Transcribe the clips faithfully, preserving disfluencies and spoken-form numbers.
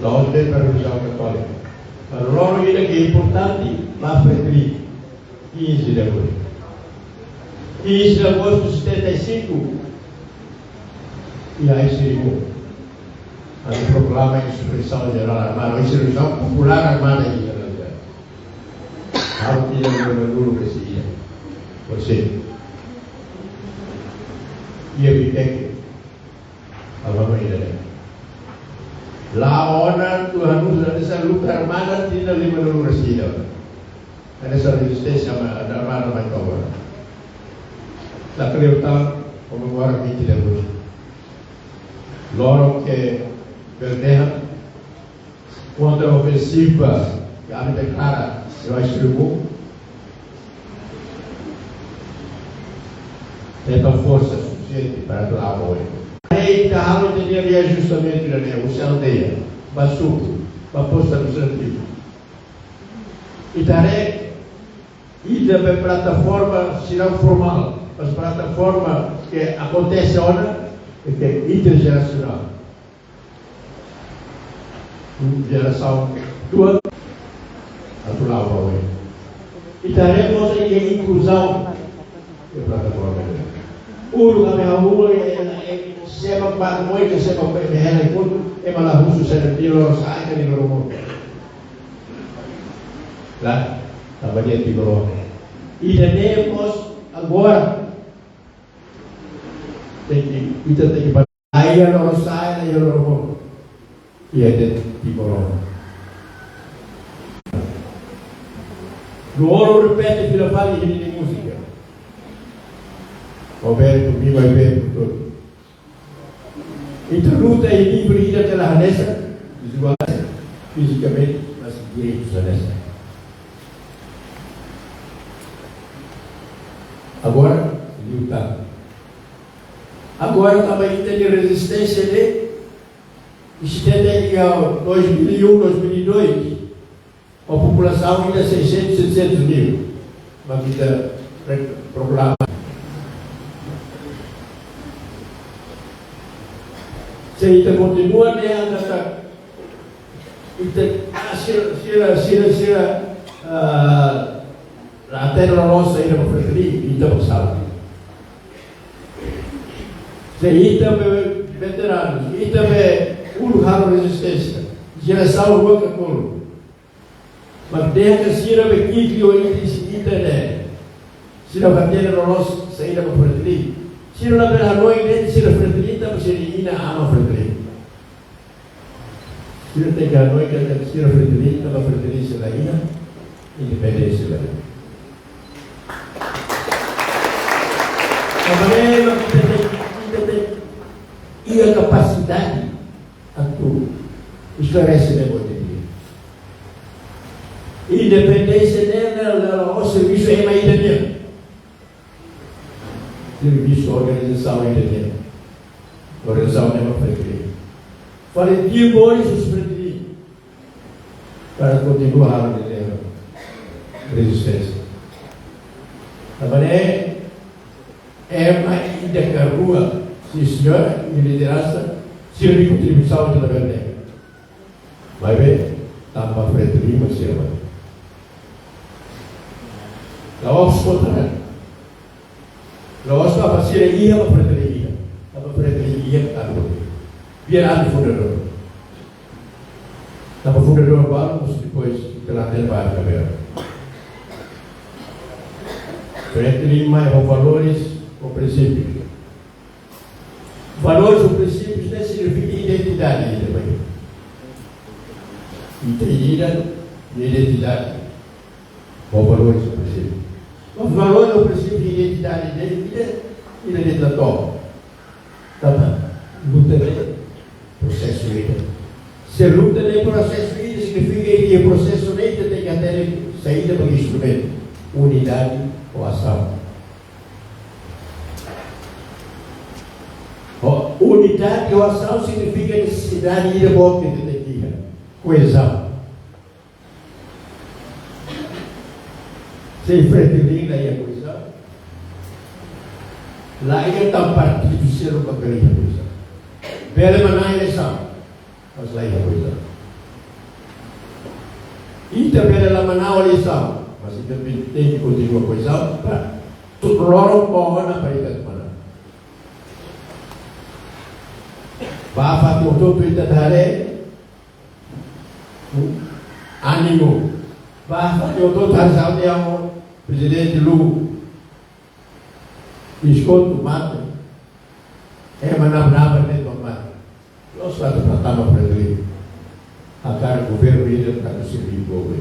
La'ós de'it para relijiaun katólika. Mas loron ida ke importante ba Fretilin, quinze de agosto. Quinze de agosto de setenta e cinco, iha Ai-Sirimun, ami proklama insurreisaun jerál armada, insurreisaun populár armada iha Israel. Ha'u tinan lima-nulu-resin-ida. Você. Iha Viqueque. Agora ida-ne'e. La'o ona, tuan nusa, hanesan luta armada tinan lima-nulu-resin-ida. Hanesan rezisténsia arma-, armada mai toba. La kleur tan komemora vinte de agosto. Loron ke Belterra, kontra-ofensiva ke ami deklara iha Ai-Sirimun, hetan forsa sufisiente para atu la'o ba oin. Ita halo ita-nia reajustamentu ida-ne'e, husi aldeia ba suku, ba postu administrativu. Ita haree, ita be plataforma sira formál, mas plataforma ke akontese ona, ke interjerasionál. Jerasaun atuál atu la'o ba oin. Ita haree mós inkluzaun iha plataforma. Uluk ami hahú, eh, eh, eh, seba ba moi ke seba be hela ikut, ema la husu sira di loron sa'e ka di loron modo. La, tanba nia timoroan. Ida-ne'e mós agora tenke, ita tenke ba-, iha loron sa'e, iha loron modo. Iha de'it timoroan. No ha'u repete fila fali iha ninia múzika. Ó bele ouvir, vai ver por todo. Ita luta iha nivel ida ke la hanesan, dezigualdade, fizikamente, mas direitus hanesan. Agora, luta. Agora, tanba ita-nia rezisténsia ne'e, iha setenta, iha dois mil e um, dois mil e dois, a populasaun iha seiscentos, setecentos mil. Mas ita re-, proklama. Se ita kontinua ne'e, anda ta, ita, ah, sira, sira, sira, sira, ah, la hatene loloos saida ba Fretilin, ita masalah. Se ita be veteranu, ita be uluk halo rezisténsia, jerasaun rua ka tolu. Mas dehan katak sira be ki'ik liu iha ita ne'e, sira la hatene loloos saida ba Fretilin. Sira labele hanoin de'it sira Fretilin tanba sira inan-aman Fretilin. Sira tenke hanoin katak sira Fretilin, tanba Fretilin sira iha, independénsia sira iha. Tanba ne'e mak ita tenke, ita tenke iha kapasidade atu esklarese ne'e ba ita-nia. Independénsia ne'e la, la, la'ós servisu ema ida nian. Servisu organizasaun ida nian. Organizasaun ne'e mak Fretilin. Fali tiha moris husi Fretilin. Para kontinua halo ita-nia rezisténsia. Tanba ne'e, ema ida ka rua, sin señór, iha lideransa, sira-nia kontribuisaun ita labele dehan. Maibé, tanba Fretilin mak sira mai. La'ós kontra. La'ós tanba sira iha mak Fretilin iha. Tanba Fretilin iha, tanba. Biar ami fundadór. Tanba fundadór balu, mas depois ita la hatene ba ita bele. Fretilin mai ho valores, ho prinsípius. Valores ou prinsípius ne'e signifika identidade ida ba ita. Ita ida, identidade. Ho valores ou prinsípius. Mas valores ou prinsípius, identidade ida, ida, ida, ida la to'o. Tanba luta ne'e prosesu ida. Se luta ne'e prosesu ida, signifika iha prosesu ne'e ita tenke hatene saida mak instrumentu. Unidade ou asaun. Ho, unidade ou asaun signifika nesesidade ida boot ke ita tenke iha. Koezaun. Se Fretilin la iha koezaun, la iha tan partidu seluk mak bele iha koezaun. Bele manán eleisaun, mas la iha koezaun. Ita bele la manán eleisaun, mas ita tenke kontinua ko'alia para tuir loron kona para ita manán. Ba fatin hotu-hotu ita haree, hmm, ánimu. Ba fatin hotu-hotu haree saúde, Prezidente Lu, Iskotu mate. Ema naba-naba ne'e to'o mate. Loos atu tama Fretilin. Hakarak governu ida atu serbisu povu.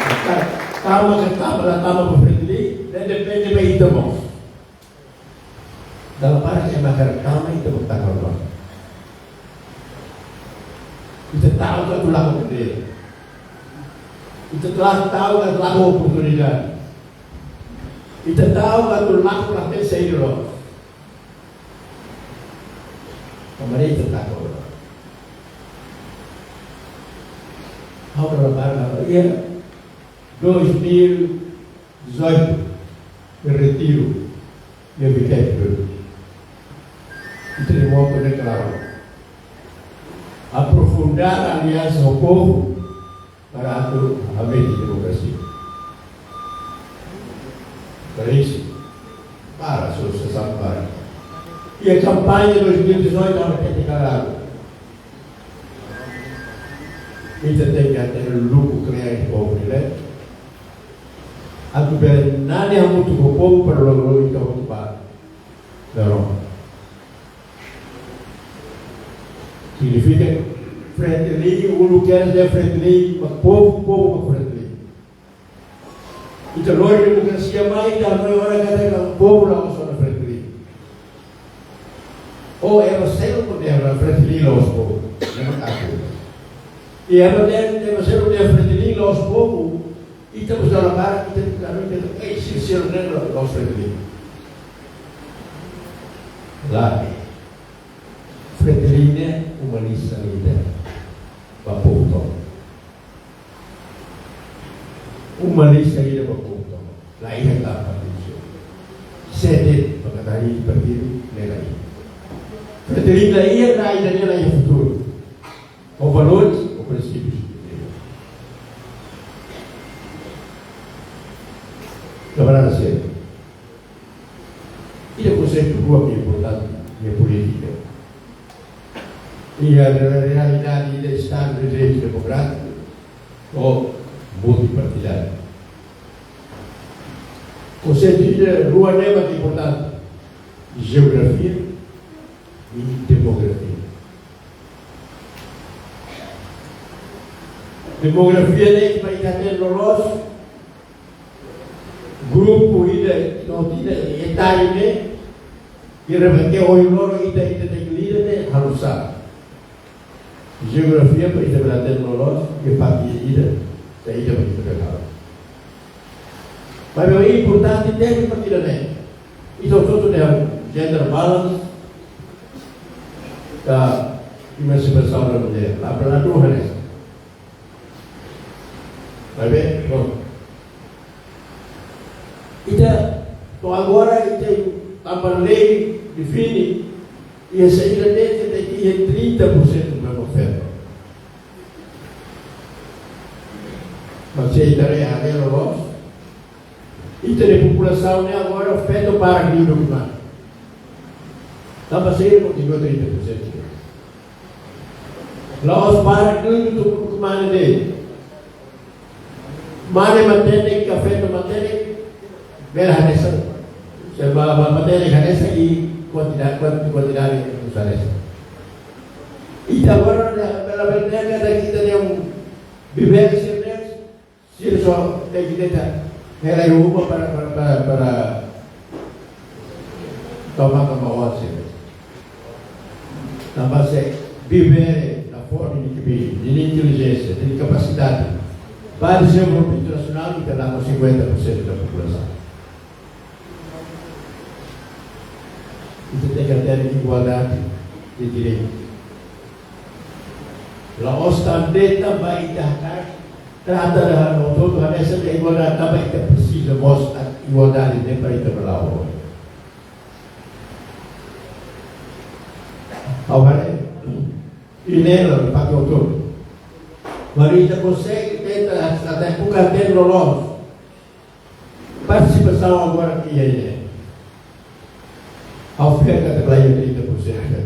Hakarak tama ka tama, la tama ba Fretilin, ne'e depende ba ita mós. Dala barak ema hakarak tama, ita bele tama ba. Ita ta'uk atu lakon poder. Ita telah ta'uk atu lakon oportunidade. Ita ta'uk atu lakon la tenke saida loos. Pemerintá ta'uk. Ha'u dala barak, iha dois mil e dezoito, retiru, iha Viketu. Ita-nia motu ne'e klaru. Aprofunda aliansa ho povu para atu hametin demokrasia. Para isso, para, so, so, sabe, para. Iha kampaña dois mil e dezoito, ha'u hatete klaru. Ita tenke hatene luku kle'an povu ne'e. Atu bele na'in hamutuk ho povu para loron-loron ita hotu ba daroman. Signifika Fretilin, uluk kedas dehan Fretilin mak povu, povu mak Fretilin. Ita lori demokrasia mai, ita hanoin ona katak povu la'ós ona Fretilin. Ou ema seluk dehan Fretilin la'ós povu. Ema kaku. I ema dehan, ema seluk dehan Fretilin la'ós povu. Ita mós dala barak, ita, ita, ita, eh, sira, sira ne'e la'ós Fretilin. Lae. Fretilin ne'e uma-nia saída ba povu tomak. Uma-nia saída ba povu tomak. La iha tapa disso. Sede para cada partido, ne'e la iha. Fretilin la iha, la iha, la iha futuru. Ho valores, ho prinsípius. Kamarada sira. Iha konseitu rua ke importante iha polítika. Iha realidade de Estado de Direito Democrático ou multipartidário. Konseitu ida rua ne'ebé importante, jeografia e demografia. Demografia ne'e para ita hatene loloos, grupu ida, no ida, etáriu ne'e, ita bele ohin loron ita, ita tenke lida ne'e, halo sá. Jeografia para ita bele hatene loloos, ke parte ida, saida mak ita bele halo. Mas é importante ter partida ne'e. Ita hotu-hotu dehan gender balance, ka emancipasaun da mulher. La para la duha ne'e. Vai ver? Bom. Ita, to'o agora, ita tanba lei define, iha saida de'it, ita iha trinta por cento para o feto. Mas se ita haree loloos, ita-nia populasaun ne'e agora feto barak liu do que mane. Tanba saida kontinua trinta por cento. La'ós barak liu do que mane de'it. Mane matenek ka feto matenek, bele hanesan. Se ba, ba matenek hanesan i kuantidade, kuanti-, kuantidade mós hanesan. Ita agora, bele, bele, bele, bele, ita-nia bebé sira ne'e, sira só tenke deita hela iha uma para, para, para, para tau maka maun sira. Tanba se bebé la forte nia kbiit, nia intelijénsia, nia kapasidade ba dezenvolvimentu nasionál, ita la cinquenta por cento da populasaun. Ita tenke ter igualdade de direitu. La'ós tan de'it ba ita hakarak trata de'it hotu-hotu hanesan de'it, igualdade tanba ita presiza mós igualdade ne'e para ita bele la'o. Ha'u haree, Ida-ne'e la fatin hotu. Maibé ita konsege tenta, ita buka tempu loloos. Partisipasaun agora iha ne'e. Ha'u fiar katak la iha trinta por cento.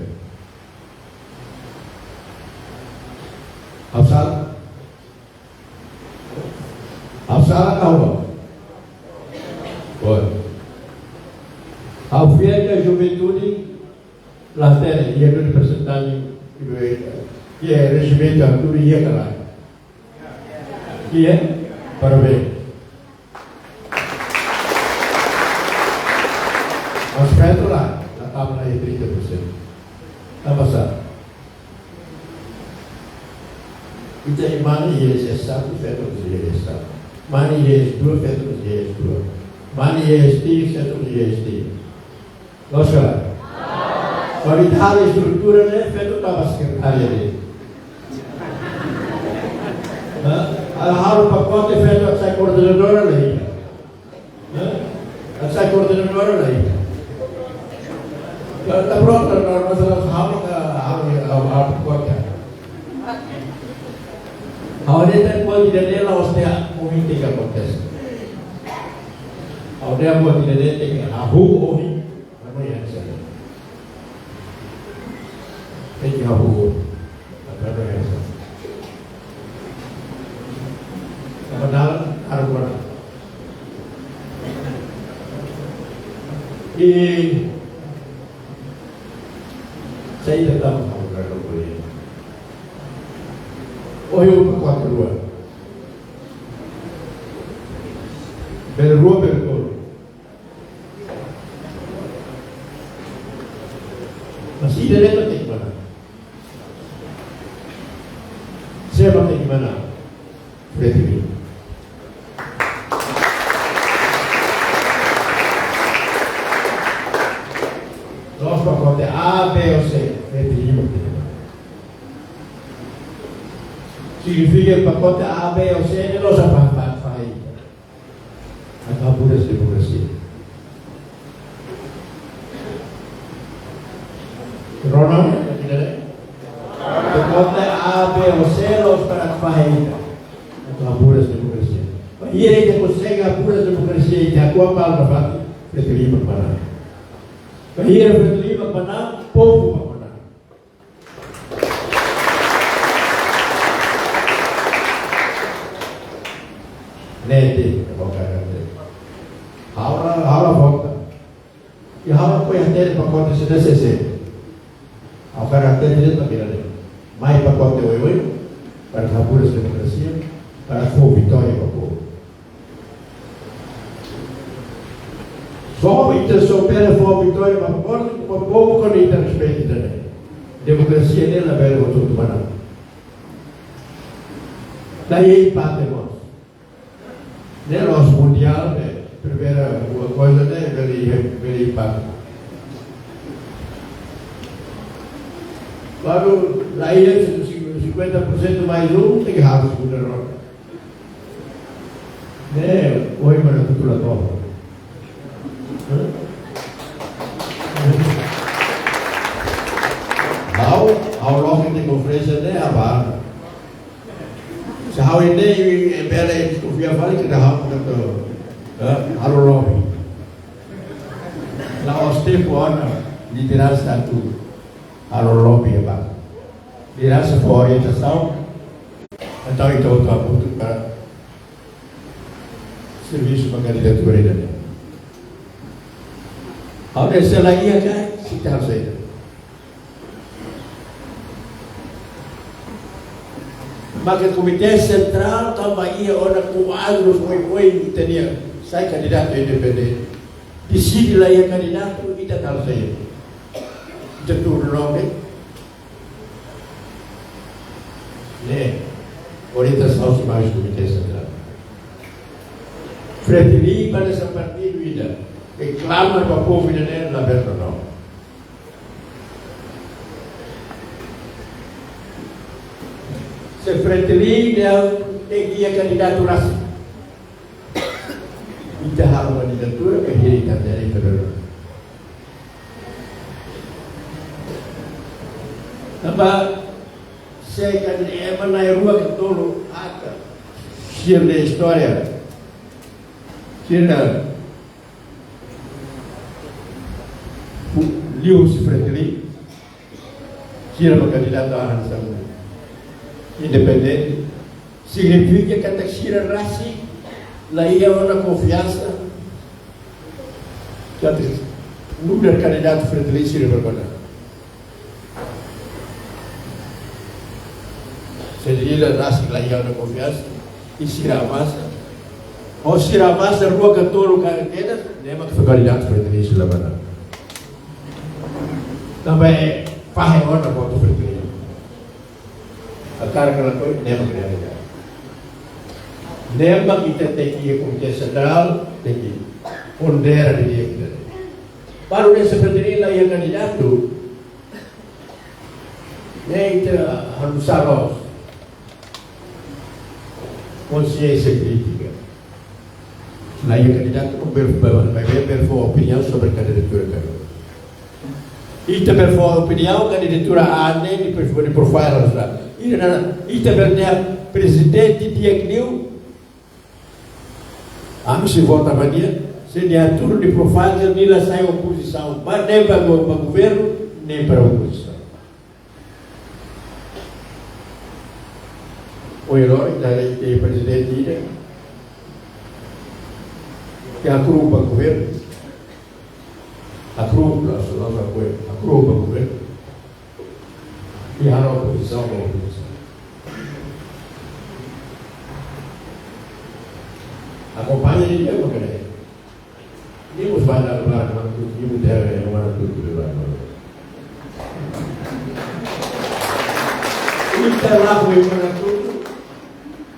Ha'u sala? Ha'u sala ka lae? Boa. Ha'u fiar katak juventude la hatene, iha duni persentajen, iha rejimentu, tudo iha ka lae? Iha, parabéns. Mas feto la, la tama iha trinta por cento. Tanba sá? Ita iha mane iha S S satu, feto iha S S satu. Mane iha S dua, feto iha S dua. Mane iha S tiga, feto iha S tiga. Loos ka lae? Kuandu ita halo estrutura ne'e, feto tama sekretária de'it. Hah? Halo, halo pakote, feto sai koordenadora de'it. Hah? Sai koordenadora de'it. Kalau tak pronto, kalau masalah sama ke halo, halo, halo pakote. Halo, dia tak kuat, tidak, dia laos dia mau minta ke kontes. Halo, dia buat tidak, dia tinggal. Ha'u ohin. Anu ya, saya. Tenke hahú. Anu ya, saya. Padahal, argona. I saya tetap mau berada boleh. Oh, iya, pakote rua. Bele rua, bele tolu. Mas ida-ne'e tenke manán. Sé mak tenke manán? Fretilin. La'ós pakote A, B ou C, Fretilin mak tenke manán. Signifika pakote A, B ou C ne'e la'ós para, para, para ita. Atu haburas demokrasia. Rona, tidak ada? Pakote A, B ou C la'ós para fahe ita. Atu haburas demokrasia. Bainhira ita konsege haburas demokrasia, ita hakuak palma ba Fretilin mak manán. Bainhira Fretilin mak manán, povu mak manán. Ne'e de'it, ha'u hakarak hatete. Ha'u la, ha'u la vota. I ha'u la ko'alia hatete pakote C D C C. Ha'u hakarak hatete de'it mak ida-ne'e. Mai pakote oioin, para haburas demokrasia, para fó vitória ba povu. Só ita só bele fó vitória ba povu, ba povu kuandu ita respeita ida-ne'e. Demokrasia ne'e labele hotu-hotu manán. Daí empate mós. Ne'e la'ós mundiál, ne'e primeira, uma coisa, ne'e bele, bele empate. Kuandu la iha cinquenta por cento mais um, tenke halo segunda ronda. Ne'e, ohin mana tutu la to'o. Hã? Ha'u, ha'u loke tiha konferénsia ne'e ha'u bá. Se ha'u ida-ne'e, bele deskonfia fali katak ha'u, katak, eh, halo lobby. La'ós tempu ona lideransa atu halo lobby ba. Lideransa fó orientasaun, entaun ita hotu hamutuk para servisu ba kandidatura ida-ne'e. Ha'u dehan se la iha ka, se ita harus iha. Maka Komité Sentrál tanba iha ona kuadru oioin ita-nian sai kandidatu independente. Deside la iha kandidatu, ita harus iha. Ita tuur nome. Ne'e, orientasaun husi Komité Sentrál. Fretilin hanesan partidu ida, reklama ba povu ida-ne'e labele no. Se Fretilin dehan tenke iha kandidatu rasik, ita halo kandidatura, bainhira ita hatene ita-nia. Tanba Sira kan ema na'in-rua ka tolu aka. Sira-nia istória. Sira liuhusi Fretilin. Sira ba kandidatu an sama. Independente. Signifika katak sira rasik la iha ona konfiansa. Katak nu'udar kandidatu Fretilin sira ba kona. Sira rasik la iha ona konfiansa. I sira avansa. Ou sira avansa rua ka tolu ka kedas, ne'e mak kandidatu Fretilin sira la ba ona. Tanba fahe ona votu Fretilin. Hakarak ka lakohi, ne'e mak realidade. Ne'e mak ita tenke, Komité Sentrál tenke pondera didi'ak ita. Baru ne'e seperti ini la iha kandidatu. Ne'e ita harus saros. Konsiénsia krítika. La iha kandidatu ber, ber, ber, ber, berfó opiniaun sobre kandidatura kada. Ita berfó opiniaun kandidatura A ne'e di perfil, di profile harus la. Ita na, ita ber dehan prezidente di'ak liu. Ami sei vota ba nia, se nia tuur di profile, nia la sai opozisaun. Ba, nem ba go-, ba governu, nem ba opozisaun. Ohin loron ita haree prezidente ida ke hakru'uk ba governu. Hakru'uk, la, la, la, hakru'uk ba governu. I halo opozisaun ba opozisaun. Akompaña nia, mak ne'e. Nia mós banda luar mantu, nia mós tera yang mana tu di luar mantu. Ita la boi mana tu,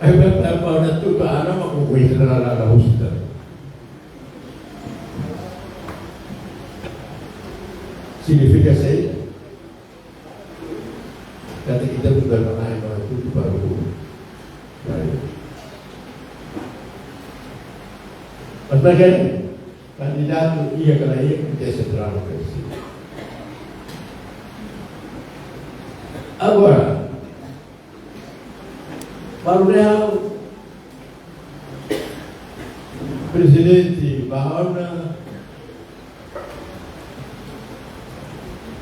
ai ba, ba, ba, mana tu, ba, ana mak boi, la, la, la, la, husu ita. Signifika saida? Katak ita butuh bermain, mana tu, tu, baru tu. Baik. Mas bagaimana? Kandidatu iha ka la iha, Komité Sentrál presiza. Agora, para o real, prezidente ba ona,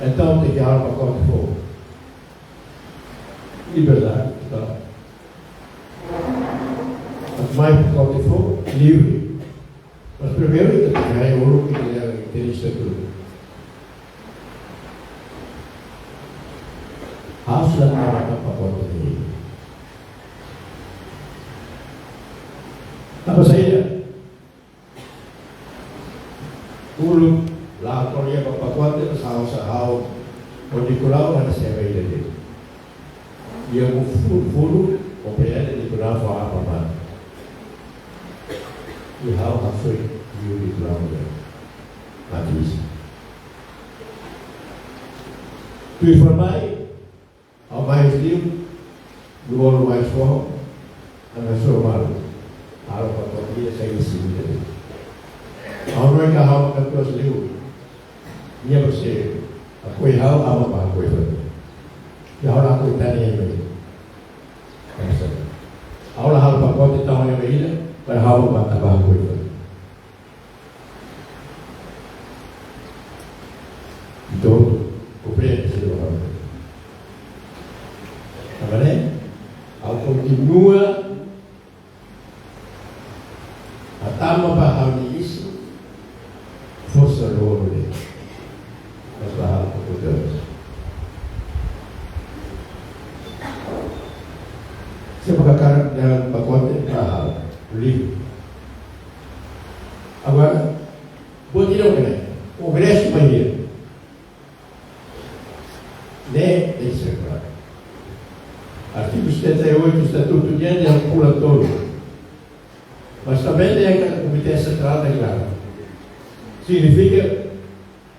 entaun tenke halo pakote foun. Liberdade total. Mas mai pakote foun, livre. Mas primeiru ita tenke haree uluk ita-nia estatutu. Ha'u la tau pakote ne'e. Tanba saida? Uluk la ko'alia ba pakote, sahau, sahau, o di kulau ada saya ida de'it. Iha funu-funu, komprende di kulau fó apa ba. I ha'u hasoru liu di kulau de'it. Mati isi. Tuir fali mai, ha'u mai liu, dua lo mai fó, ana soro malu. Halo pakote ida sai isi ida de'it. Ha'u hanoin katak ha'u katuas liu. Nia bele hakoi ha'u, ha'u mak bá hakoi fali. I ha'u la hakoi tan ema ida. Ha'u la halo pakote tan ema ida, para ha'u mak bá tan bá hakoi fali. Entaun, komprende, señór? Agora, ha'u kontinua hatama ba ha'u-nia isin, forsa rua de'it. Mas la halo pakote. Se mak hakarak dehan pakote, la halo. Livre. Agora, buat ida mak ne'e. Kongresu ba iha. Ne'e, ne'e sei klaru. Artigu setenta e oito Estatutu nian, nia pula tolu. Mas tanba ne'e katak Komité Sentrál deklara. Signifika,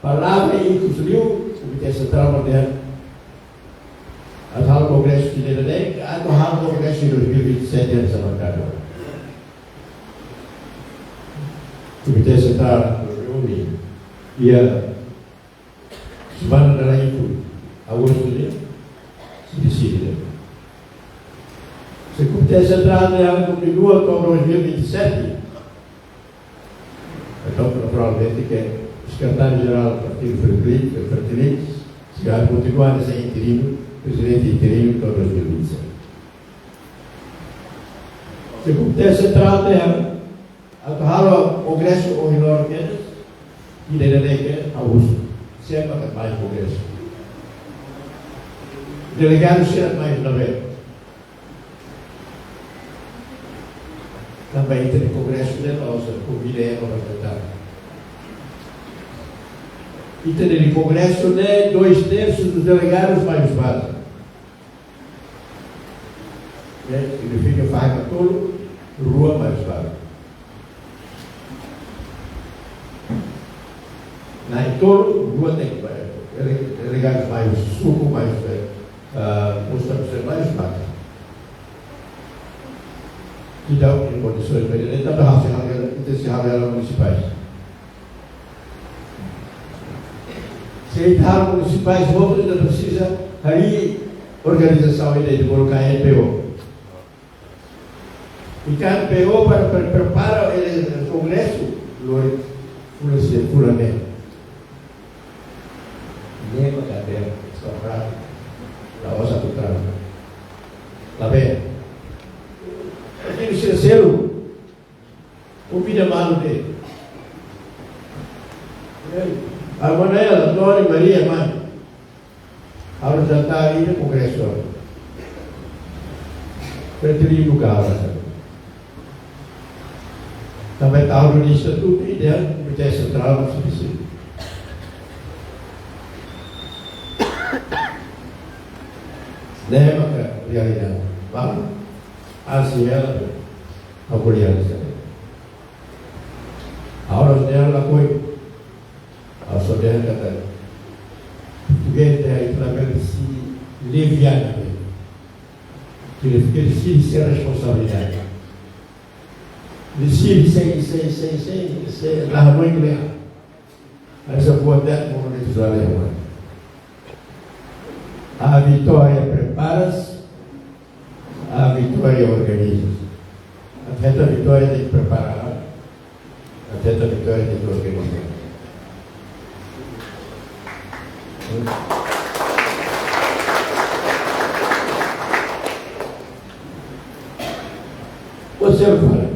palavra ikus liu, Komité Sentrál mak dehan atu halo kongresu tinan ida-ne'e, atu halo kongresu dois mil e vinte e sete iha Samarkando. Komité Sentrál reúne iha semana dala ikus, Agostu nian, sei deside. Komité Sentrál ne'e kontinua to'o dois mil e vinte e sete. Entaun, naturalmente, ke Sekretáriu Jerál Partidu Fretilin, Fretilin, sira kontinua hanesan interinu, prezidente interinu to'o dois mil e vinte e sete. Komité Sentrál ne'e atu halo kongresu ohin loron kedas, ida-ne'e ke ha'u husu, sé mak atu mai kongresu. Delegadu sira mai ne'ebé. Tanba ita-nia kongresu ne'e la'ós konvida ema para jantar. Ita-nia kongresu ne'e dois terços dos delegados mai husi baze. Ne'e signifika fahe ba tolu, rua mai husi baze. Na'in-tolu, rua tenke ba, dele-, delegadu mai husi suku, mai husi, ah, postu, mai husi baze. Ita iha kondisoens para ita, ita sei halo, ita sei halo munisipais. Se ita halo munisipais, ita presiza harii organizasaun ida, ita bolu K N P O. I K N P O para pre-, prepara kongresu, lori fulan se, fulan ne'e. Ne'e mak ita bele, estou fraco. La'ós atu trava. Labele. Partidu sira seluk, konvida malu de'it. Ei, Amanel, Antônio, Maria, mai. Halo jantar iha kongresu. Fretilin nunka halo. Tanba tau no estatutu ida, Komité Sentrál no sibisi. Ne'e maka realidade. Vamos. Assim ela, a realidade. Agora, se ela foi, a sua terra, português, terra, e também decide levianamente. Que ele, que ele decide ser responsabilidade. Decide sem, sem, sem, sem, sem, lá não é. Mas eu vou até o momento de Israel. A vitória prepara-se, a vitória organiza-se. Até a vitória tem que preparar, até a vitória tem que organizar. Você fala.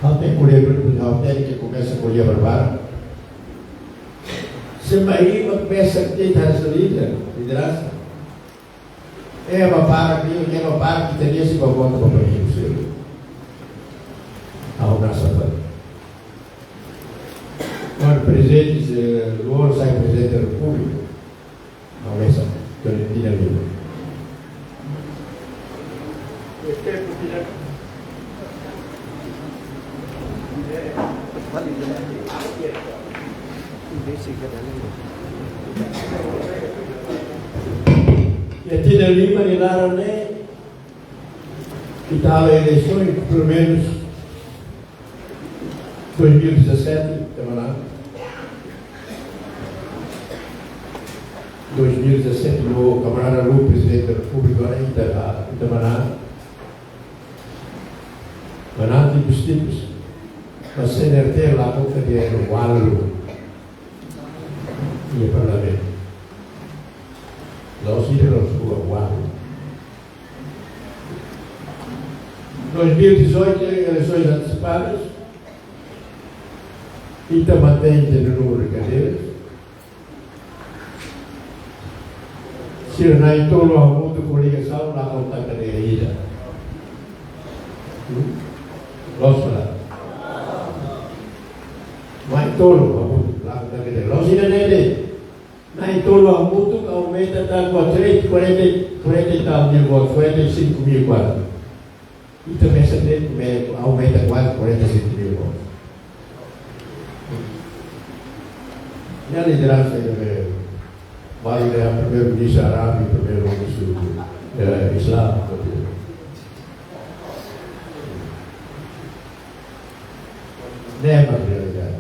Ha'u tenke ko'alia, ha'u tenke komesa ko'alia barak-barak. Se mai mak komesa ke ita harus lideransa. Ema para ke, ema para ke teria si ba vota ba Partidu sira. Ha'u nasa ba. Kuandu prezidente, eh, Lú sai prezidente da Repúblika. Ha'u mesak, Florentina Lima. Iha tinan lima nia laran ne'e, ita halo eleisaun, pelumenus, dois mil e dezassete, ita manán. Dois mil e dezassete, no kamarada Lú, prezidente da Repúblika, ita, ita manán. Manán tipus-tipus, mas C N R T la boka de walu iha parlamentu. La'ós ida, la'ós rua, walu. Dois mil e dezoito, eleisoens antesipadas, ita mantein ita-nia númeru de kadeiras. Sira na'in-tolu hamutuk ho koligasaun lakon tan kadeira ida. Hmm? Loos ka lae? Na'in-tolu hamutuk lakon tan kadeira. Loos ida-ne'e de'it. Na'in-tolu hamutuk aumenta tan quarenta, quarenta, quarenta e tal mil votos, quarenta e cinco mil quase. Ita mesak de'it, aumenta kuaze quarenta e cinco mil votos. Nia lideransa ida-ne'ebé, balu dehan primeiru-ministru árabe, primeiru-ministru, eh, Islam. Ne'e mak realidade.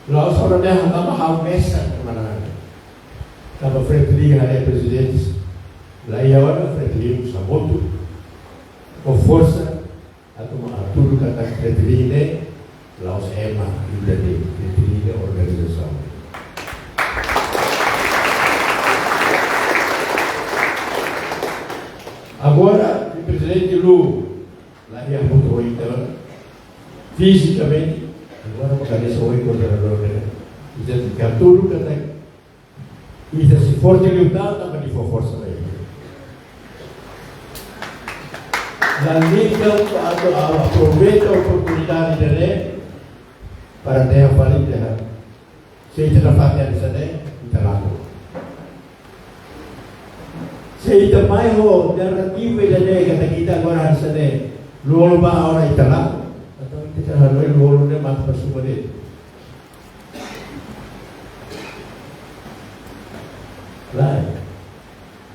La'ós ha'u dehan tanba ha'u mesak manán. Tanba Fretilin haree prezidente, La iha ona Fretilin mós hamutuk ho forsa atu mak hatudu katak Fretilin ne'e la'ós ema ida de'it, Fretilin ne'e organizasaun. Agora, prezidente Lu, la iha hamutuk ho ita fizikamente, agora mak hanesan ohin koordenadór ne'e, ita tenke hatudu katak ita sei forte liután tanba nia fó forsa ba ita. Lalika atu aproveita oportunidade ida-ne'e para dehan fali dehan, se ita nafatin hanesan ne'e, ita lakon. Se ita mai ho narrativa ida-ne'e katak ita agora hanesan ne'e, lolo ba agora ita lakon, entaun ita hanoin lolo ne'e mate ba suma de'it. Lae.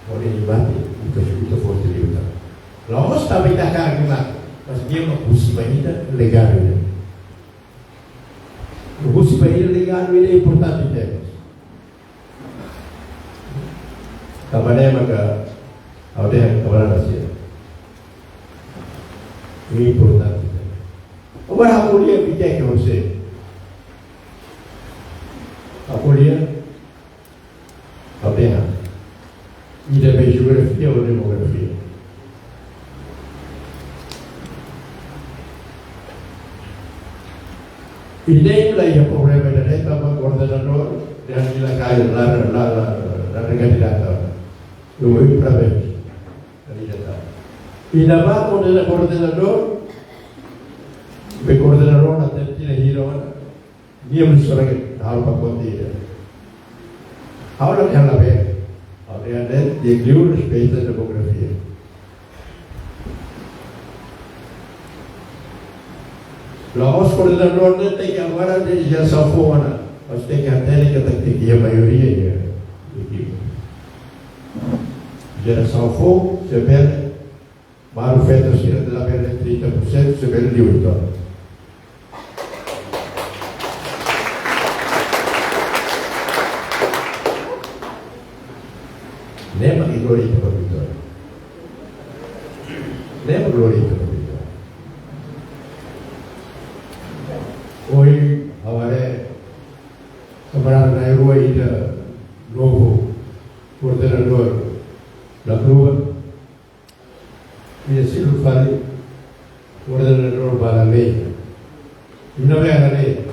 Hodi ita mate, ita, ita forte liután. La'ós tanba ita hakarak mak, mas nia mak husi ba ita legadu ida. Husi ba ita legadu ida importante tebes. Tanba ne'e maka ha'u dehan kamarada sira, importante tebes. Agora ha'u ko'alia viteke ho sé. Ha'u ko'alia, ha'u dehan, ida be jeografia ou demografia. Ida-ne'e la iha problema ida-ne'e tanba koordenadór dehan nia la kai, la, la, la, la, la kandidata. Ita parabéns, kandidata. Ida ba koordena-, koordenadór, be koordenadór na tem que ir a Hiro, nia mós sora ke halo pakote ida. Ha'u la dehan labele. Ha'u dehan ne'e, di'ak liu respeita demografia. La'ós koordenadór ne'e tenke agora dehan jerasaun foun ona. Mas tenke hatene katak tenke iha maioria iha ekipa. Jerasaun foun, se bele, maluk feto sira labele trinta por cento, se bele liu uitoan. Ne'e mak glória ita ba vitória. Ne'e mak glória ita ba vitória. Ohin, ha'u haree, kamarada na'in-rua ida novo koordenadór da Clube. Nia seluk fali, koordenadór ba lei. Ina bela lei.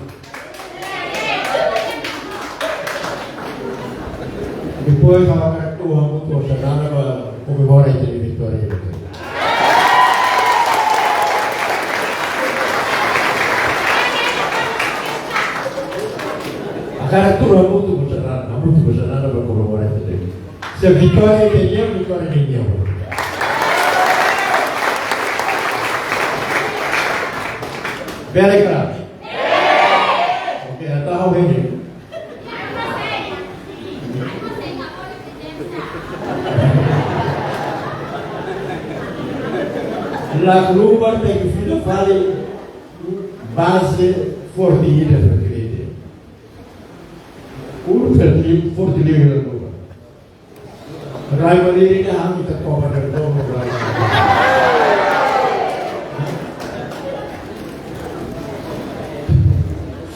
Depois, ha'u hakarak atu hamutuk ho Xanana ba komemora ita-nia vitória. Hakarak atu hamutuk ho Xanana, hamutuk ho Xanana ba komemora ita-nia. Se vitória ita-nian, vitória nia-nian. Bele ka lae? Oke, entaun ha'u hein. La'ós Lubar tenke fila fali baze forte ida ba Fretilin. Uluk Fretilin, forte liu iha Lubar. Rai Malirin ne'e ami ta koba dari domo rai.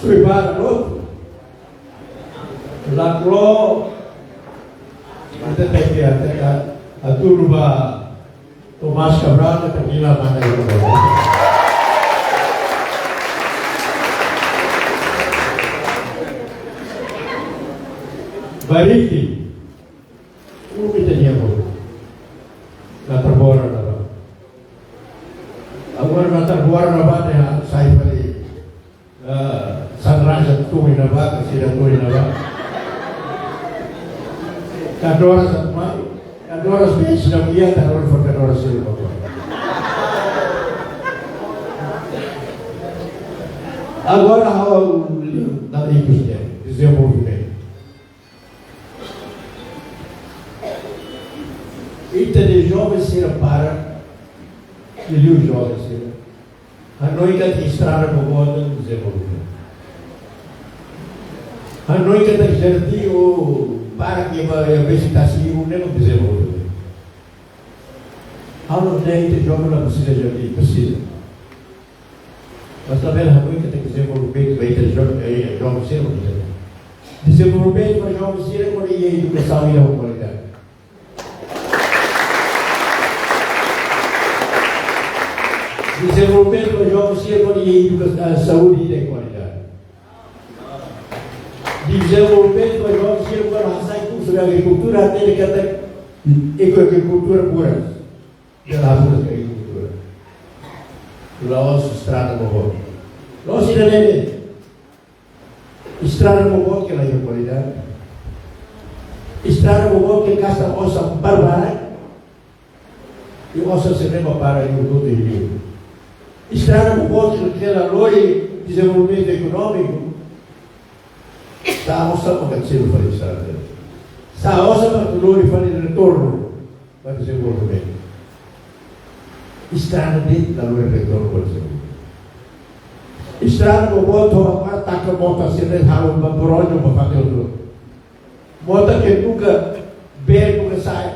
Sui bara lotu. La'ós ita tenke hatene, hatudu ba Tomás Cabral, ita fila mana iha Lubar. Bariki. Uluk ita-nia bolu. Natar bora na ba. Agora natar bora na ba ne'e sai fali. Ah, sandraja tui na ba, kasida tui na ba. Kadora sa mai. Kadora sa mai, sida mulia, kadora fó kadora sa mai. Agora ha'u liu na ikus de dezenvolvimentu. Ita-nia joven sira para, ita-nia joven sira. Hanoin katak estrada boot mak dezenvolve. Hanoin katak jardín ou parke ba iha vizita sira ne'e mak dezenvolve. Halo ne'e ita joven la presiza, joven presiza. Mas labele hanoin katak dezenvolvimentu ba ita joven, eh, joven sira, dezenvolvimentu ba joven sira kuandu iha edukasaun ho kualidade. Dezenvolvimentu ba joven sira kuandu iha eduka-, ah, saúde ho kualidade. Dezenvolvimentu ba joven sira kuandu hasai kursu agrikultura, hatene katak agrikultura buras. Ita la buras agrikultura. La'ós estrada boboot. La'ós ida-ne'e de'it. Estrada boboot ke la iha kualidade. Estrada boboot ke gasta osan barbarak. I osan sira-ne'e para iha hotu-hotu. Estrada boboot ke la lori dezenvolvimentu ekonómiku. Sá osan maka selu fali estrada. Sá osan maka lori fali retornu ba dezenvolvimentu. Estrada de'it la lori retornu ba dezenvolvimentu. Estrada boboot, to'o agora taka mota sira-ne'e halo ba Boroño ba fatin hotu. Mota ke nunka been, nunka sa'e.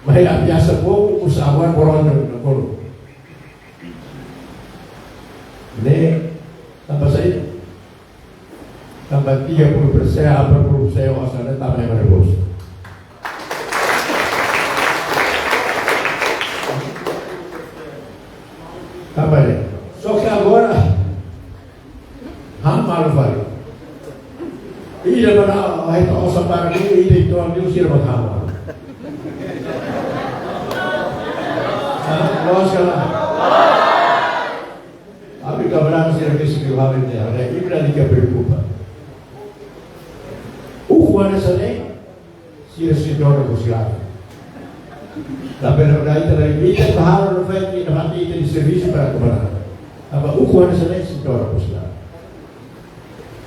Mai aviasa bobo, uza agora Boroño na kolo. Ne'e, tanba saida? Tanba tiga puluh persen, empat puluh persen osan ne'e tama iha Maroboso. Tanba ne'e. Só ke agora, han malu fali. Ida mana, ai, ta osan para ni, ida itu ambil sira ba han malu. Ah, loos ka lae? Ami kamarada sira ke sigi hal ini, ada ibra di ke preokupa. Ukun hanesan ne'e, sira sei dona buat sira. Tapi na ita dari ita bahar na fai ita hati ita di servisu ba kamarada. Tanba ukun hanesan ne'e sei dona buat sira.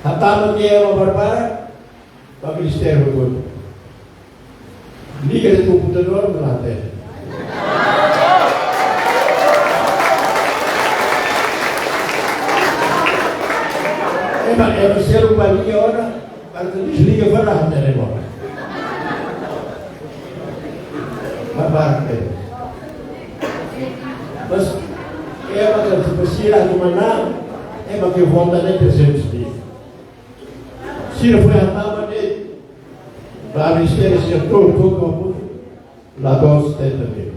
Hatama ke ema barbarak, ba ministériu hotu. Liga de'it komputadór, la hatene. Ema, ema selu ba liga ona, para desliga para la hatene ona. Barbarak. Mas, ema ke presiza tu mana, ema ke vota ne'e trezentos mil. Sira foin hatama de'it ba ministériu sira to'o, to'o, to'o, la dona setenta mil.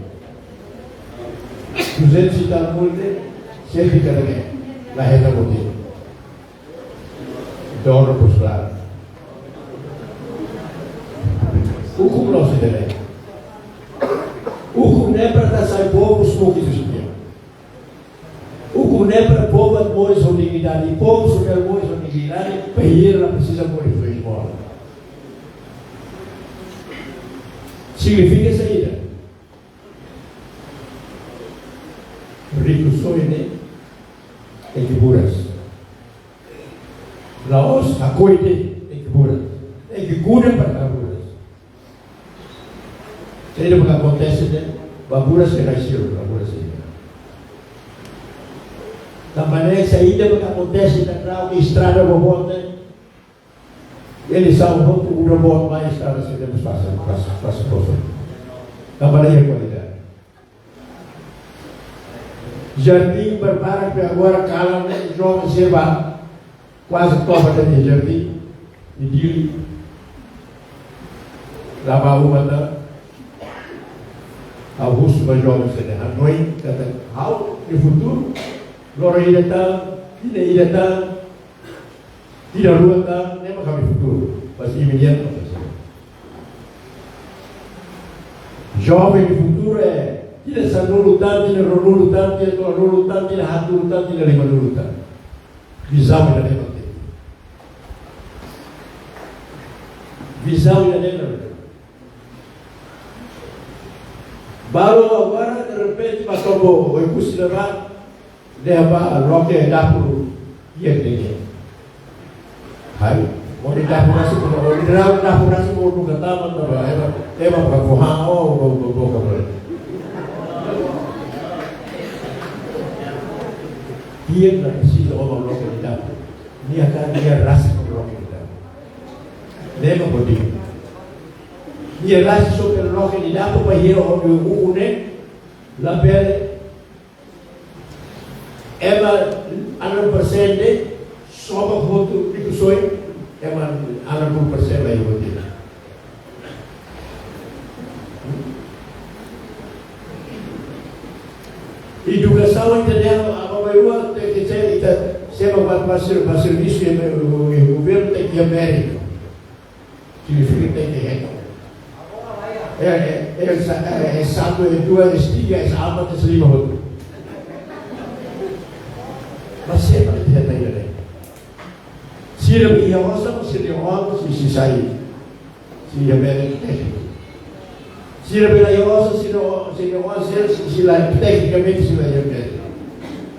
Duzentos e tal mil de'it, sempre kada vez. La hetan motivu. Dona postular. Ukun loos ida-ne'e. Ukun ne'e para ta sai povu smoki justiça. Ukun ne'e para povu atu moris ho dignidade, i povu sira moris ho dignidade, bainhira la presiza moris ho esmola. Signifika saida? Riku soe ne'e tenke buras. La'ós hakoi de'it, tenke buras. Tenke kuda para buras. Saida maka akontese de'it ba buras ke rasio, ba buras ini. Tanba ne'e saida maka akontese de'it, estrada boboot ne'e. Eleisaun hotu, udan boot mai, estrada sei tebes fase, fase, fase poso. Tanba ne'e kualidade. Jardín barbarak ke agora kalan ne'e, joven sira kuaze toba tiha jardín, i Dili. La ba uma tan, ha'u husu ba joven sira-ne'e, hanoin katak ha'u-nia futuru, loron ida tan, tinan ida tan, tinan rua tan, ne'e mak ha'u-nia futuru. Mas imi nian, joven nia futuru é tinan sanulu tan, tinan ruanulu tan, tinan tolunulu tan, tinan haatnulu tan, tinan limanulu tan. Vizaun ida-ne'e mak tenke. Vizaun ida-ne'e mak tenke. Balu agora, derrepente, ba toba Oekusi ne'ebá, dehan ba loke dapur iha ne'e. Hai, mori dapur rasik, mori dapur rasik, mori nunka tama, tama, ema, ema ba foha, o, o, o, o, o. Nia la presiza o loke dapur. Nia hakarak nia rasik loke dapur. Ne'e mak bodi. Nia rasik só ke loke dapur, bainhira o ukun ne'e, Labele ema ana persente soba hotu ikusoi, ema ana puluh persen ba ibu tira. Edukasaun ita-nia aban-bainrua tenke ser ita sira ba, ba ser-, ba servisu iha governu tenke iha méritu. Signifika tenke hetan. É, é, é, é, é satu, é dua, é tiga, é empat, é lima hotu. Mas sempre tenke hetan. Sira iha osan, sira iha osan, sira, sira sai. Sira iha méritu tékniku. Sira bele iha osan, sira, sira iha osan, sira, sira teknikamente sira iha méritu.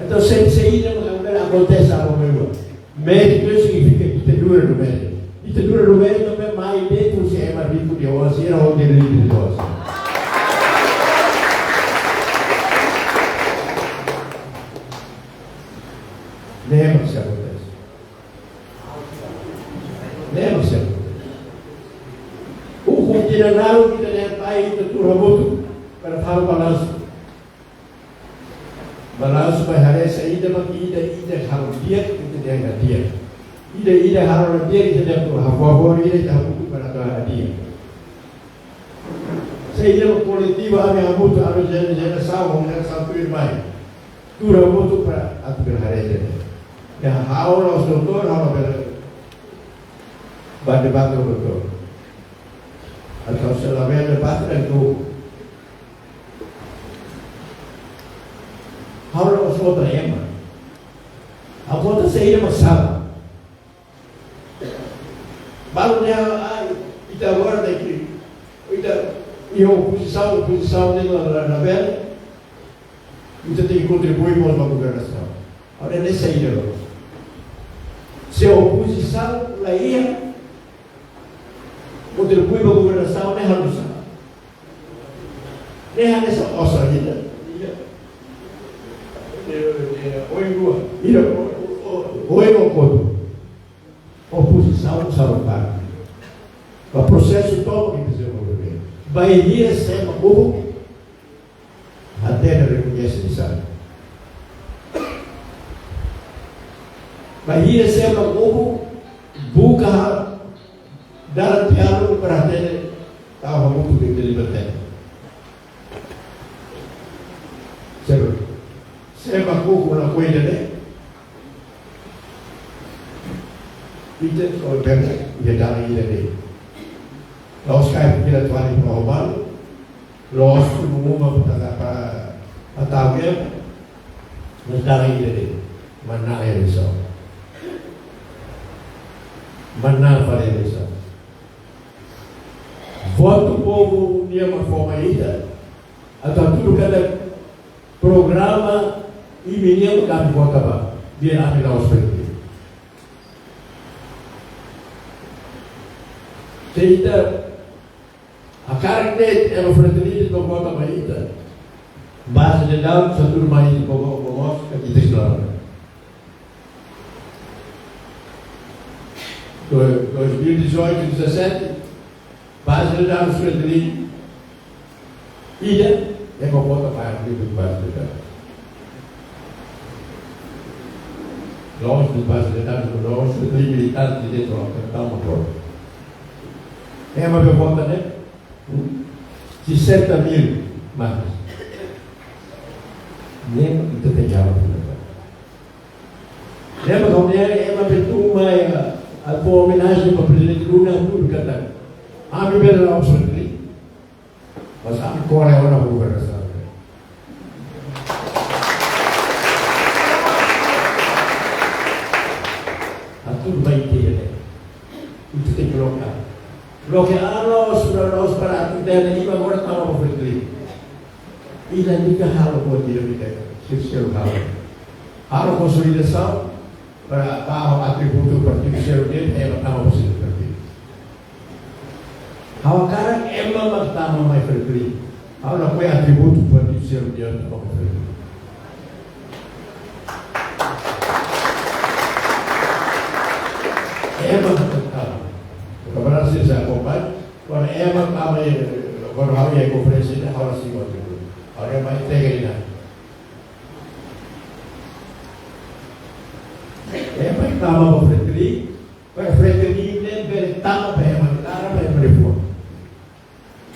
Entaun, se, se ida, mas agora akontese algo mesmo. Méritu ne'e signifika ditadura do mérito. Ditadura do mérito ne'e mai de'it husi ema riku nia oan, sira ho direitu nia oan. Ne'e mak sei akontese. Ne'e mak sei akontese. Ukun tinan naruk ita-nia pai, ita tuur hamutuk para fó balansu. Balansu ba haree saida mak ida, ida halo di'ak, ita dehan la di'ak. Ida, ida halo la di'ak, ita dehan favór, ida, ita hamutuk para atu halo di'ak. Saida mak koletivu, ami hamutuk, ami jene, jene saun, jene saun tuirmai. Tuur hamutuk para atu bele haree jene. Ya, ha'u la'ós doutór, ha'u labele bate-bate ho doutór. Entaun se labele bate, entaun ha'u la'ós vota ema. Ha'u vota saida mak sala. Balu ne'e, ai, ita agora daqui, ita iha opozisaun, opozisaun ne'e la, la, labele. Ita tenke kontribui mós ba governasaun. Agora ne'e saida loos. Se opozisaun la iha, kontribui ba governasaun ne'e halo nusá? Ne'e hanesan osan ida. Ida. Eh, eh, oin rua. Ida, o, o, o, oin rua kotuk. Opozisaun sala parte. Ba prosesu tomak ita sei mover. Bainhira sé mak uhun, hatene rekoñese osan. Bainhira sé mak uhun, buka dalan diálogu para hatene, tau hamutuk ita-nia libertadór. Seru. Sé mak uhun lakohi ida-ne'e. Ita, o bem, ita dalan ida-ne'e. La'ós kaer fila tuan di Penohoman. La'ós uma para, para, para tau ema. Mas dalan ida-ne'e. Manán eleisaun. Manán fali eleisaun. Votu povu nian mak fó mai ita. Atu hatudu katak programa imi-nian mak ami vota ba. Biar ami la'ós perde. Se ita hakarak de'it ema Fretilin atu vota mai ita, baze de dadus atu mai ita, vamos, vamos, ka ita esplora. Do-, dois mil e dezoito, dezassete, baze de dadus Fretilin, ida, ema vota mai ita, baze de dadus. La'ós baze de dadus, la'ós militante de troka, tau motor. Ema vota ne'e, hmm? Sessenta mil mais. Ne'e ita tenke halo. Lembra quando era ema tun mai, ah, ah, fó omenajen ba Prezidente Lula, hatudu katak ami bele la'ós Fretilin, mas ami kore ona governasaun. Hatudu ba ita ne'e. Ita tenke blokeia. Blokeia, ah, la'ós, la'ós para atu dehan ema agora tama ba Fretilin. Ita tenke halo buat ida-ne'e, sira selu halo. Halo konsolidasaun para, para atributu partidu sira-ne'e, ema tama ba sira-nia partidu. Ha'u hakarak ema mak tama mai Fretilin. Ha'u lakohi atributu partidu sira-ne'e tama mai Fretilin. Ema mak tama. Kamarada sira akompaña, kuandu ema tama, eh, kuandu ha'u iha konferénsia, ha'u la simu atributu. Agora mai entrega ali na. Ema tama ba Fretilin, para Fretilin ne'e bele tama ba ema, tama ba ema de fora.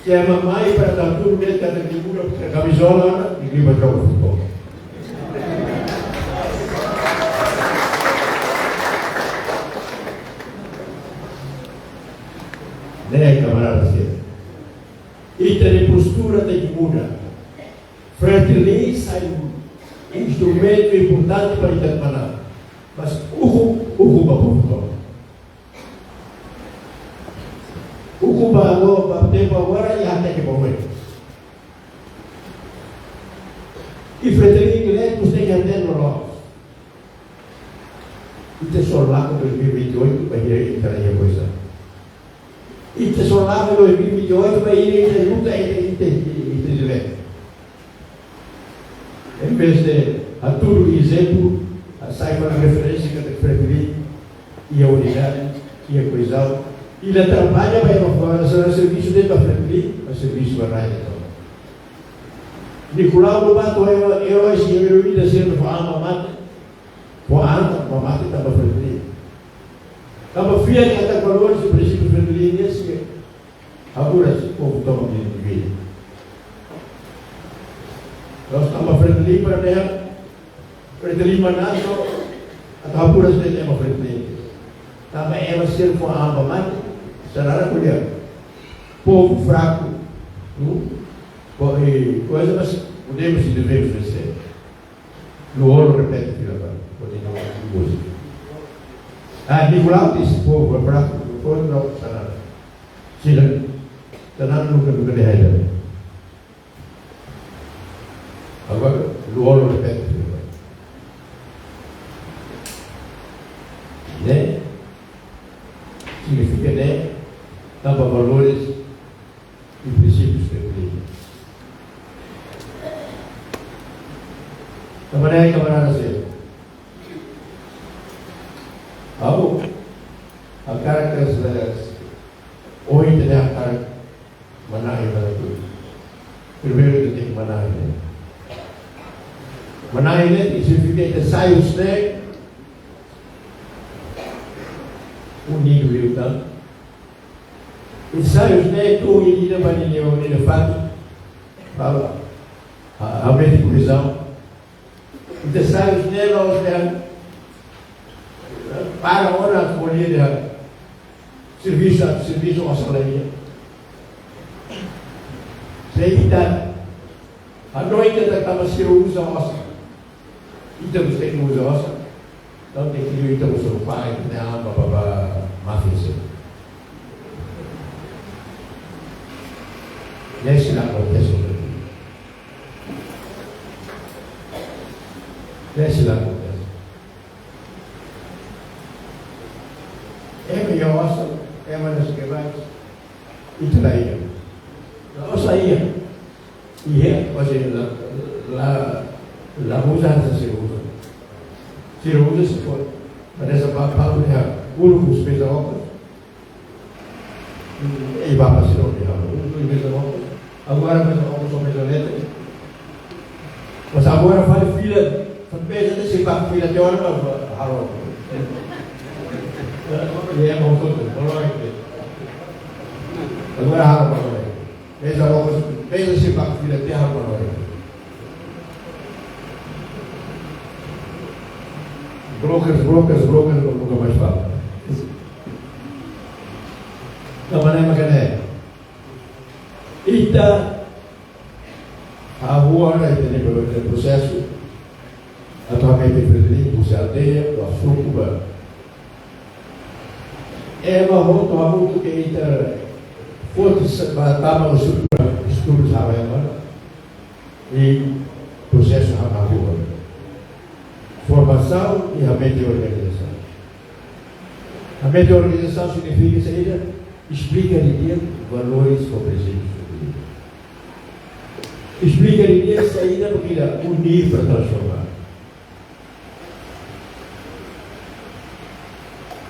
Se ema mai para dar tudo mesmo, cada figura, kamizola, e lima joga futebol. Ne'e, kamarada sira. Ita-nia postura tenke muda. Fretilin sai instrumentu importante para ita manán. Mas ukun, ukun ba povu tomak. Ukun ba agora, ba tempu agora, iha tenke ba oin. I Fretilin ne'e, ita tenke hatene loos. Ita só la'o dois mil e vinte e oito ba hira ita la iha koisa. Ita só la'o dois mil e vinte e oito ba hira ita luta, ita, ita, ita, ita diretu. Em vez de hatudu ezemplu, hasai fali referénsia katak Fretilin iha unidade, iha koezaun, i la traballa ba ema fora, servisu de'it ba Fretilin, mas servisu ba rai tomak. Nicolau Lobato, herói, herói, heroína, sempre fó an ba mate, fó an ba mate tanba Fretilin. Tanba fiar katak valores i prinsípiu Fretilin ne'e sei haburas povu tomak nia vida. Loos, tanba Fretilin para dehan, Fretilin manán só atu haburas de'it ema Fretilin. Tanba ema sira fó an ba mate, sira la ko'alia. Povu fraku. Hmm? Po-, eh, koisa, mas podemos e devemos vencer. Lú-Olo repete fila fali, kontinua múzika. Ah, Nicolau disse, povu fraku, povu não, sira la. Sira la, sira la nunka, nunka dehan ida-ne'e. Agora, Lú-Olo repete fila fali. Ne'e signifika ne'e, tanba valores i prinsípius ke brilha. Kamarada, kamarada sira. Ha'u hakarak, ohin ita hakarak manán ida-ne'e. Primeiru ita tenke manán ida-ne'e. Manán ida-ne'e signifika ita sai husi ne'e unidu liután. Ita sai husi ne'e tun ida ba nia, nia fatin. Fala, ha, haumenta koezaun. Ita sai husi ne'e la'ós dehan, para ona ko'alia dehan servisu, servisu osan la iha. Se ita hanoin katak tanba sira uza osan, ita mós tenke uza osan. Entaun tenke liu ita mós paga ita-nia an ba, ba, ba máfia sira. Ne'e sei la akontese. Ne'e sei la akontese. Ema iha osan, ema ne'e sei ke mais. Ita la iha. La'ós la iha. Iha, mas la, la, la uza, sira uza. Sira uza, se for. Mas essa pa, pa, é, urubus pesa óculos. E vai para sira, urubus pesa óculos. Agora pesa óculos, só pesa letra. Mas agora fali fila, fali pesa, se fali fila, te ora para halo. E é bom, tudo, bom, agora halo, bom. Pesa óculos, pesa se fali fila, te halo, bom. Brokers, brokers, brokers, nunka mais fala. Da maneira que é. Ita, a rua, né, tem prosesu. Atualmente, Fretilin, husi aldeia, ba suku, ba. Ema hotu hamutuk ita foti sa-, ba tama husi estudu sira ema. I prosesu hamutuk. Formasaun i hametin organizasaun. Hametin organizasaun signifika saida? Esplika didi'ak valores ho prinsípius. Esplika didi'ak saida mak ita unir para transformar.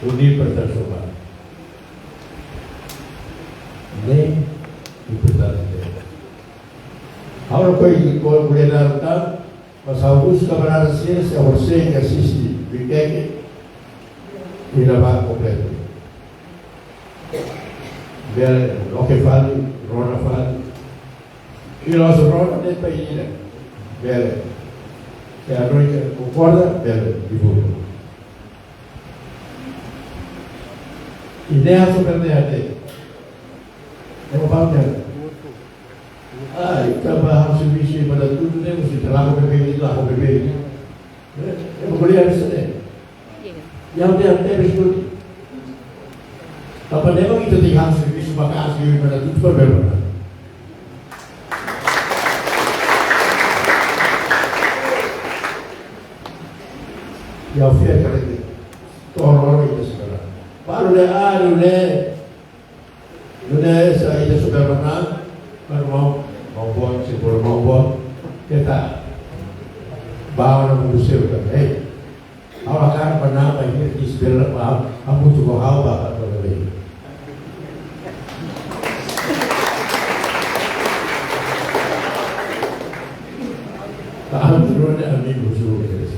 Unir para transformar. Ne'e importante. Agora, ko'alia, ko'alia, ko'alia, mas ha'u husu kamarada sira, se você que assiste Viqueque, iha ne'ebá kompletu. Bele, loke fali, rona fali. I loos rona de'it ba ida. Bele. Se a noite konkorda, bele, divulga. I ne'e atu bele até. Ema fala, ah, ita ba servisu ba dala tudu ne'e, se ita la'o beibeik, la'o beibeik. Eh, ema ko'alia hanesan ne'e. Yang dia tebes tudu. Tanba ne'e mak ita tenke servisu maka'as liu ba dala tudu para bele. Ya, fiar kata dia. Tolong itu sekarang. Baru dia, ah, dia, dia. Nune'e sá ida super pernah, kan mau, mau buat, se por mau buat, kita bawa nama museu kan, eh, awak kan pernah lagi di sebelah, mau, kamu juga hau bapak kalau lagi. Tahan dulu deh, ambil musuh, guys.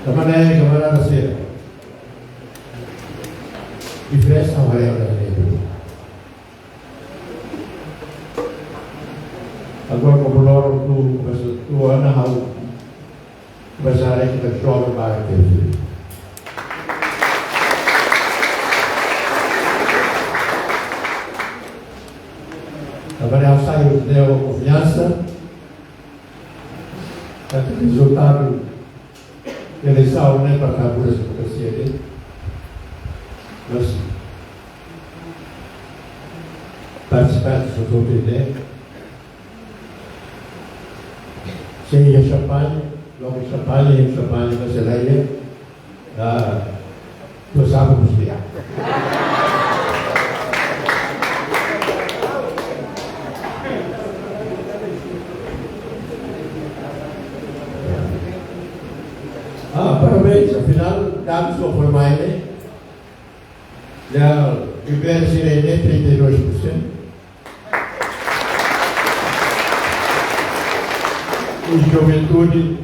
Kamarada, kamarada sira. Diferensa ha'u haree ona ne'e. Agora, komu loron atu, komesa atu, ana ha'u, komesa haree katak joven barak tebes. Agora, ha'u sai, ha'u tenke konfiansa. Katak rezultadu eleisaun ne'e para tabu demokrasia ne'e. Mas partisipantes hotu-hotu ne'e. Se iha xampaña, loke xampaña, iha xampaña, mas se la iha, ah, tu sabe, mas dia. Ah, parabéns, afinál, dados só formais, né? Já, o I B R C D, trinta e dois por cento. E juventude,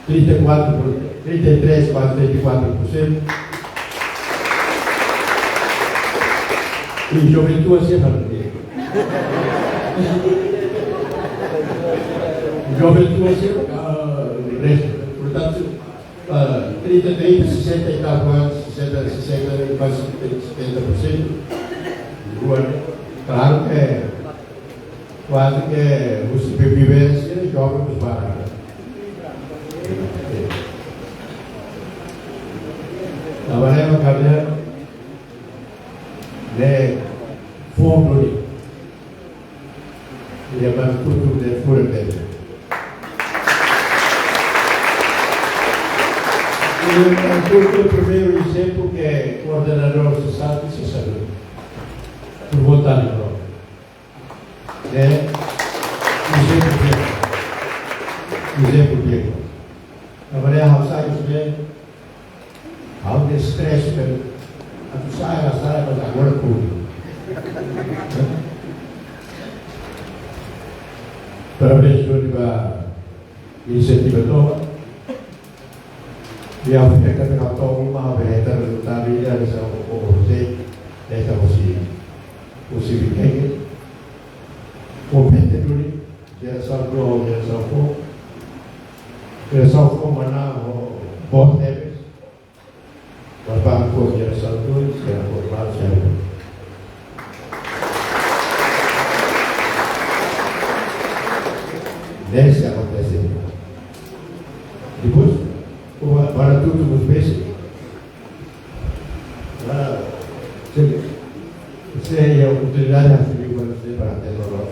trinta e quatro por, trinta e três, quase trinta e quatro por cento. E juventude, assim, juventude, assim, ah, resto. Portanto, ah, trinta, trinta, sessenta e tal por cento, sessenta, sessenta, quase setenta por cento. Rua, né? Claro que é quase que o supervivência joga nos baralhos. Trabalhamos, caminhamos, né? Fundo, né? Iha Maputo de Furabete. E o primeiro exemplo que é coordenador social de Sessadu. Por vontade própria. É. Exemplo de. Exemplo de. Trabalhar outside, né? Ha'u destreza, atu sai, la sai, mas agora tudu. Parabéns, Júlio, ba inisiativa tomak. I ha'u fiar katak to'o uma ha'u bele hetan rezultadu ida hanesan ohin, hetan husi, husi Viqueque. Kompete duni, jerasaun rua, jerasaun fo. Jerasaun fo manán ho boot tebes. Mas ba jerasaun rua, sira formál, sira. Ne'e sei akontese. Depois, o ba-, ba dala tudu mós besi. Ah, se, se iha oportunidade, ha'u sei ba, sei ba, tem valor.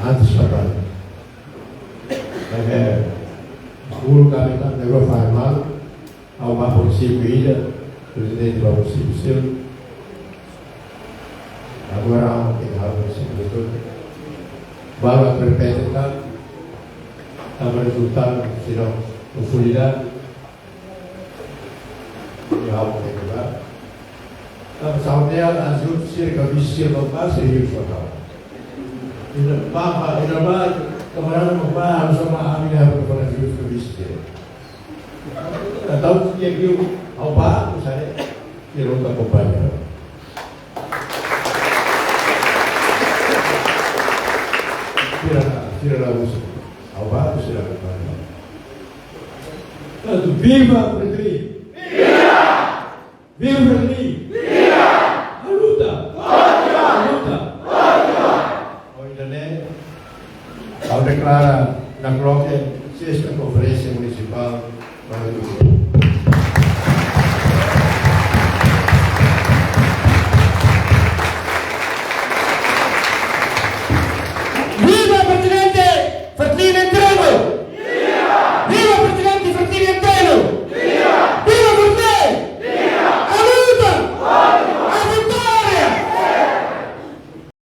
Antes, trabalho. Maibé, guru kami tak negro faz mal, ha'u ba munisípiu ida, prezidente ba munisípiu seluk. Agora ha'u tenke halo munisípiu seluk. Balu perpetru, tanba rezultadu, se la konsolida, i ha'u tenke ba. Saudel ajuda sira ka visi sira ba ba sira hiu sotau. Ina ba ba ina ba kamarada ba ba harus sama ami harus pada hiu ka visi sira. Tahu dia hiu apa tu saya dia lupa kompanya. Sira sira lagu apa tu sira kompanya. Tantu viva Frederico. Viva Frederico.